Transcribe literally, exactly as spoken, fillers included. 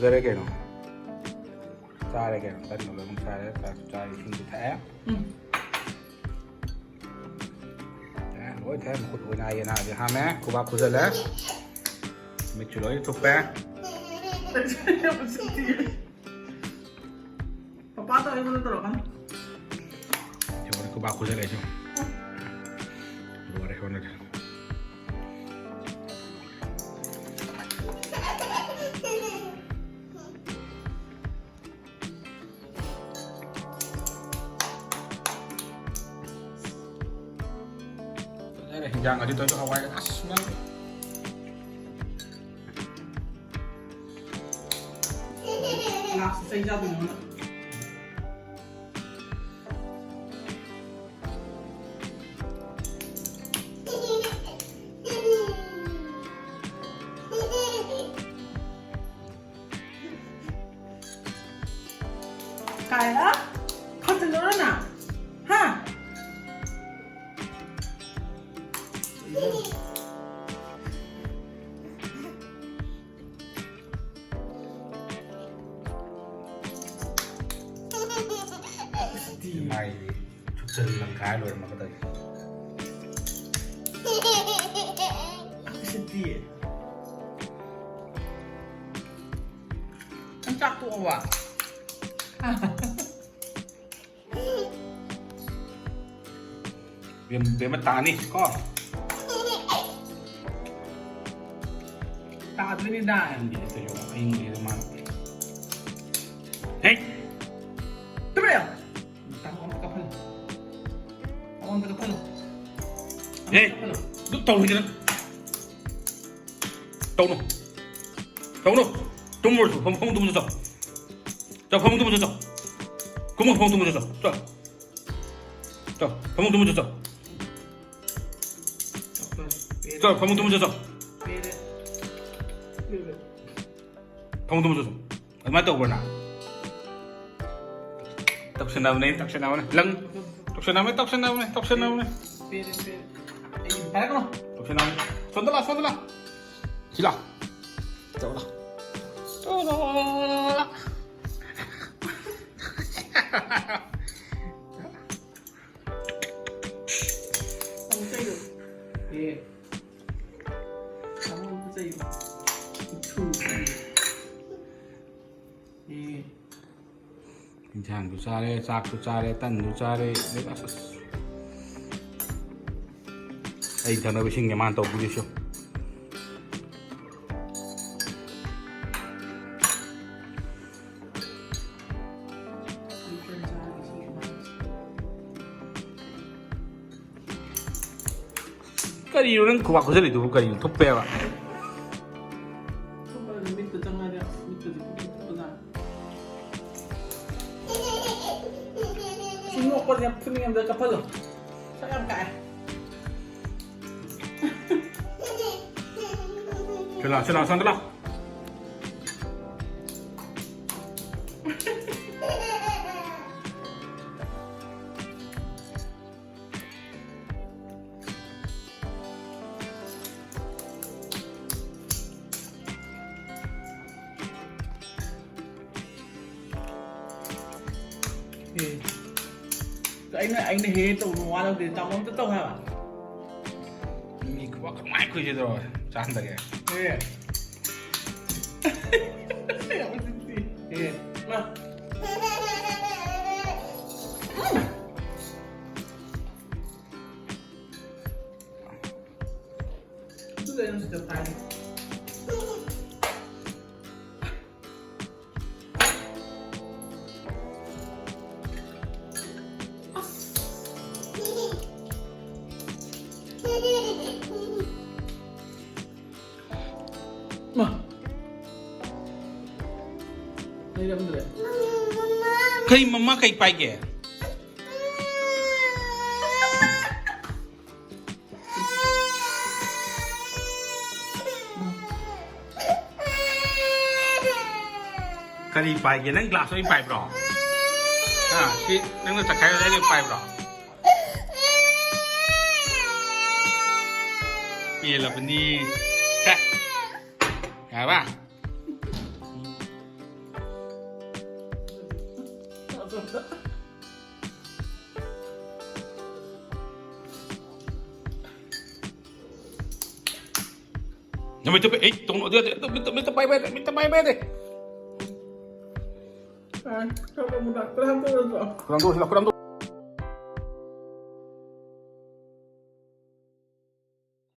ꯐꯖꯔꯦ ꯀꯩꯅꯣ꯫ ꯆꯥꯔꯦ ꯀꯩꯅꯣ꯫ ꯇꯟꯒ ꯂꯣꯏꯅꯃꯛ ꯆꯥꯔꯦ꯫ ꯆꯥꯛꯁꯨ ꯆꯥꯔꯦ꯫ ꯏꯁꯤꯡꯁꯨ ꯊꯛꯑꯦ꯫ ꯎꯝ꯫ ꯑꯦ, ꯂꯣꯏ ꯊꯛꯑꯦ꯫ ꯃꯈꯨꯠ ꯂꯣꯏ ꯅꯥꯏꯌꯦ, ꯅꯥꯁꯦ ꯍꯥꯝꯃꯦ꯫ ꯈꯨꯕꯥꯛ ꯈꯨꯖꯜꯂꯦ꯫ ꯃꯤꯠꯁꯨ ꯂꯣꯏ ꯊꯨꯞꯄꯦ꯫ ꯄꯄꯥ ꯇꯧꯔꯦ, ꯑꯩꯉꯣꯟꯗ ꯇꯧꯔꯛꯀꯅꯨ꯫ ꯌꯦꯡꯉꯣꯅꯦ, ꯈꯨꯕꯥꯛ ꯈꯨꯖꯜꯂꯛꯏꯁꯦ꯫ ꯂꯣꯏꯔꯦ, ꯍꯣꯠꯅꯗꯦ꯫ ꯐꯖꯔꯦ, ꯍꯤꯟꯖꯥꯡ ꯑꯗꯨ ꯇꯧꯔꯁꯨ ꯍꯋꯥꯏ꯫ ꯑꯁ, ꯅꯪ꯫ ꯂꯥꯁꯇ ꯆꯩ ꯆꯥꯗꯣꯏꯅꯦ ꯅꯪ꯫ ꯀꯥꯏꯔ? ꯈꯠꯇꯅꯔꯅ? ꯍꯥ? ꯃꯥꯏꯗꯤ ꯁꯨꯞꯆꯟ ꯂꯪꯈꯥꯏ ꯂꯣꯏꯔꯝꯃꯒꯗꯧꯔꯤ꯫ ꯎꯁꯤꯠꯇꯤꯌꯦ꯫ ꯅꯪ ꯆꯥꯛ ꯇꯣꯛꯑꯕ? ꯕꯦꯝ-, ꯕꯦꯝꯃ ꯇꯥꯅꯤ ꯀꯣ꯫ ꯇꯥꯗꯣꯏꯅꯤꯗ꯫ ꯑꯩꯉꯣꯟꯗ ꯃꯥꯅ꯫ ꯍꯦ! ꯇꯨꯃꯤꯟ ꯂꯩꯌꯣ꯫ ꯇꯥꯃꯣ ꯑꯝꯇ ꯀꯞꯍꯜꯂꯨ꯫ ꯇꯥꯃꯣ ꯑꯝꯇ ꯀꯞꯍꯜꯂꯨ꯫ ꯍꯦ! ꯑꯝꯇ ꯀꯞꯍꯜꯂꯨ꯫ ꯑꯗꯨꯝ ꯇꯧꯔꯤꯗꯅ꯫ ꯇꯧꯅꯨ꯫ ꯇꯧꯅꯨ꯫ ꯇꯨꯝꯃꯨꯔꯁꯨ ꯐꯃꯨꯡ ꯇꯨꯝꯃꯨ ꯆꯠꯆꯣ꯫ ꯆꯣ, ꯐꯃꯨꯡ ꯇꯨꯝꯃꯨ ꯆꯠꯆꯣ꯫ ꯀꯨꯝꯃꯣ, ꯐꯃꯨꯡ ꯇꯨꯝꯃꯨ ꯆꯠꯆꯣ꯫ ꯆꯣ꯫ ꯆꯣ, ꯐꯃꯨꯡ ꯇꯨꯝꯃꯨ ꯆꯠꯆꯣ꯫ ꯆꯣ, ꯐꯃꯨꯡ ꯇꯨꯝꯃꯨ ꯆꯠꯆꯣ꯫ ꯐꯃꯨꯡ ꯇꯨꯝꯃꯨ ꯆꯠꯆꯣ꯫ ꯑꯗꯨꯃꯥꯏꯅ ꯇꯧꯕ꯭ꯔꯣ ꯅꯪ? ꯇꯧꯁꯟꯅꯕꯅꯦ, ꯇꯧꯁꯟꯅꯕꯅꯦ꯫ ꯂꯪ-, ꯇꯧꯁꯟꯅꯕꯅꯦ, ꯇꯧꯁꯟꯅꯕꯅꯦ, ꯇꯧꯁꯟꯅꯕꯅꯦ꯫ ꯄꯦꯔꯦ, ꯄꯦꯔꯦ꯫ ꯑꯩ ꯍꯥꯏꯔꯛꯀꯅꯨ꯫ ꯇꯧꯁꯟꯅꯕꯅꯦ꯫ ꯁꯣꯝꯗ ꯂꯥ, ꯁꯣꯝꯗ ꯂꯥ꯫ ꯁꯤ ꯂꯥ꯫ ꯆꯠꯂꯣ ꯂꯥ꯫ ꯑꯃꯨꯛ ꯆꯩꯌꯨ꯫ ꯑꯦ꯫ ꯑꯃꯨꯛ ꯆꯩꯌꯨ꯫ ꯏꯊꯨ꯫ ꯑꯦ꯫ ꯏꯟꯁꯥꯡꯁꯨ ꯆꯥꯔꯦ, ꯆꯥꯛꯁꯨ ꯆꯥꯔꯦ, ꯇꯟꯁꯨ ꯆꯥꯔꯦ꯫ ꯑꯁ, ꯑꯁ꯫ ꯑꯩ ꯊꯛꯅꯕ ꯏꯁꯤꯡꯅꯦ ꯃꯥꯅ ꯇꯧꯕꯤꯔꯤꯁꯨ꯫ ꯀꯔꯤꯅꯣ ꯅꯪ ꯈꯨꯕꯥꯛ ꯈꯨꯖꯜꯂꯤꯗꯨꯕꯨ ꯀꯔꯤꯅꯣ? ꯊꯨꯞꯄꯦꯕ꯫ ꯊꯨꯞꯄꯗꯤ ꯃꯤꯠꯇ ꯆꯪꯉꯗꯤ ꯃꯤꯠꯇꯗꯤ ꯄꯨꯡꯊꯨꯞ ꯊꯨꯞꯄꯖꯥꯠꯅꯤ꯫ ꯁꯤ ꯅꯣꯛꯄꯁꯦ ꯌꯥꯝ ꯐꯨꯅꯤꯡꯉꯦ, ꯑꯝꯇ ꯀꯞꯍꯜꯂꯣ꯫ ꯁꯛ ꯌꯥꯝ ꯀꯥꯛꯑꯦ꯫ ꯁꯤ ꯂꯥꯎ, ꯁꯤ ꯂꯥꯎ, ꯁꯣꯝꯗ ꯂꯥꯎ꯫ ꯑꯦ꯫ ꯑꯩꯅ, ꯑꯩꯅ ꯍꯦꯛ ꯍꯦꯛ ꯇꯧꯕ ꯋꯥ ꯂꯧꯗꯦ꯫ ꯇꯥꯃꯣ ꯑꯝꯇ ꯇꯧ ꯍꯥꯏꯕ꯫ ꯃꯤ ꯈꯨꯕꯥꯛ ꯀꯃꯥꯏ ꯈꯨꯏꯁꯤꯗꯣ ꯆꯥꯍꯟꯗꯒꯦ꯫ ꯑꯦ꯫ ꯌꯥꯝ ꯎꯁꯤꯠꯇꯦ꯫ ꯑꯦ꯫ ꯃꯥ꯫ ꯑꯗꯨꯗ ꯑꯩꯅ ꯁꯤꯗ ꯄꯥꯏ꯫ ꯃꯥ꯫ ꯂꯩꯔꯝꯗ꯭ꯔꯦ꯫ ꯀꯩ ꯃꯃꯥ ꯀꯩ ꯄꯥꯏꯒꯦ? ꯀꯔꯤ ꯄꯥꯏꯒꯦ? ꯅꯪ ꯒ꯭ꯂꯥꯁ ꯑꯣꯏꯅ ꯄꯥꯏꯕ꯭ꯔꯣ? ꯍꯥ? ꯁꯤ ꯅꯪꯅ ꯆꯠꯈꯥꯏꯔ ꯑꯩꯅ ꯄꯥꯏꯕ꯭ꯔꯣ? ꯄꯦꯜꯂꯕꯅꯤ꯫ ꯁꯦ꯫ ꯌꯥꯔꯕ? ꯅꯨꯃꯤꯠꯇ ꯑꯩ ꯇꯣꯡ-, ꯑꯗꯨ ꯌꯥꯗꯦ, ꯑꯗꯨ ꯃꯤꯠꯇ, ꯃꯤꯠꯇ ꯄꯥꯏꯕ ꯌꯥꯗꯦ, ꯃꯤꯠꯇ ꯄꯥꯏꯕ ꯌꯥꯗꯦ꯫ ꯈꯨꯔꯥꯡꯗꯣꯛꯑꯁꯤ ꯂꯥꯎ, ꯈꯨꯔꯥꯡꯗꯣꯛꯑꯁꯤ꯫